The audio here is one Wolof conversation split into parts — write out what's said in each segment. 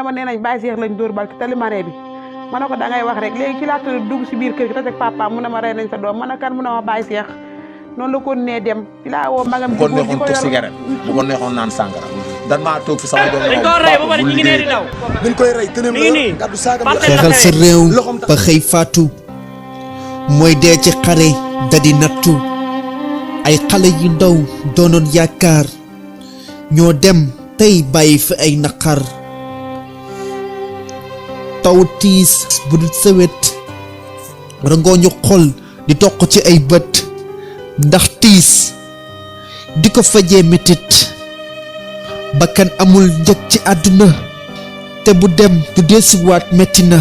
ma nee nañ Baye Cheikh lañ dóor bal ci tali maré bi ma ne ko da ngay wax rek léegi ci laata dugg si biir kër gi tase ak papa mu ne ma rey nañ sa doom ma ne kan mu ne ma Baye Cheikh noonu la ko nee dem ci laa woo magam bu ko neexoon tux cigarette bu ko neexoon naan sàngara dan maa toog fi sama doom dañ ko rey ba pare ñu ngi nee di daw dañ koy rey tëneem la gàddu saaga xeexal sa réew ba xëy faatu mooy dee ci xare dadi nattu ay xale yu ndaw doonoon yaakaar ñoo dem tey bàyyi fi ay naqar taw tiis bu dul sawet rangooñu xol di toq ci ay bët ndax tiis di ko fajee metit bakkan amul njëg ci àdduna te bu dem du deesiwaat metti na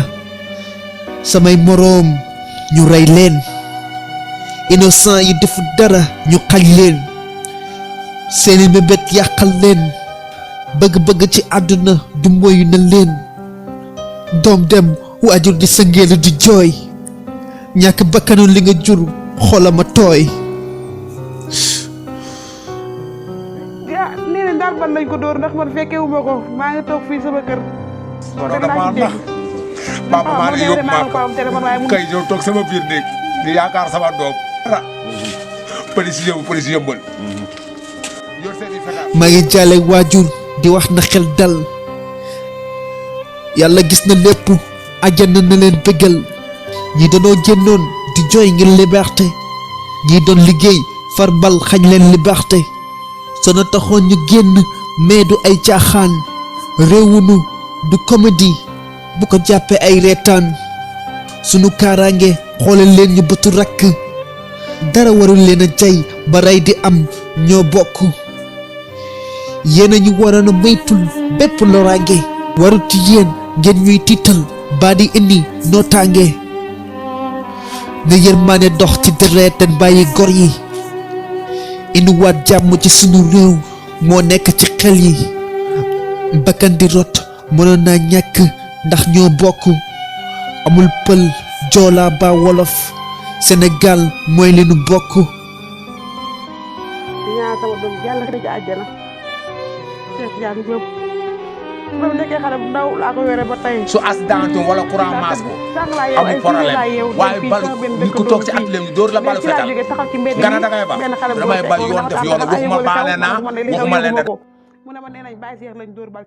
samay moroom ñu rey leen innocent yi defu dara ñu xañ leen seeni mébét yàqal leen bëgg-bëgg ci àdduna du moyu na leen doom dem waajur di sëngeelu di jooy ñàkk bakkanu li nga jur xolama tooy nee nañ daal ban lañ ko dóor ndax man fekkee wu ma ko maa ngi toog fii sama kër papa maa ngi yóbbu maa kay ñëw toog sama biir néeg di yaakaar sama doom police yëmbal maa ngi jaale waajur di wax na xel dal yàlla gis na lépp àjjana na leen bëggal ñi dañoo génnoon di jooy ngir liberté ñi doon liggéey far bal xañ leen liberté sona taxoon ñu génn mais du ay caaxaan réewunu du comédie bu ko jàppee ay reetaan sunu kaaraange xoolal leen ñu bëtu rakk dara warul leen a jay ba rey di am ñoo bokk yéen a ñu waroon a moytul bépp loraange warut ci yéen ngeen ñuy tiital baa di indi nootaange na yërmaane dox ci deret te bàyyi gor yi indiwaat jàmm ci sunu réew moo nekk ci xel yi bakkan di rot mënoon naa ñàkk ndax ñoo bokk amul pël joola ba wolof Sénégal mooy li nu bokk ñaan sama doom yàlla xëy ci àjjana Cheikh Diagne Diop ba mu nekkee xale bu ndaw laa ko yore ba tey su accident wala courant maas ko amul problème waaye balu nit ku toog ci atelier bi dóor la balu fetal nga ne dangay ba damay ba yoon def yoon waxuma baale naa waxuma leen mu ne ma nee nañ Baye Cheikh lañ dóor bal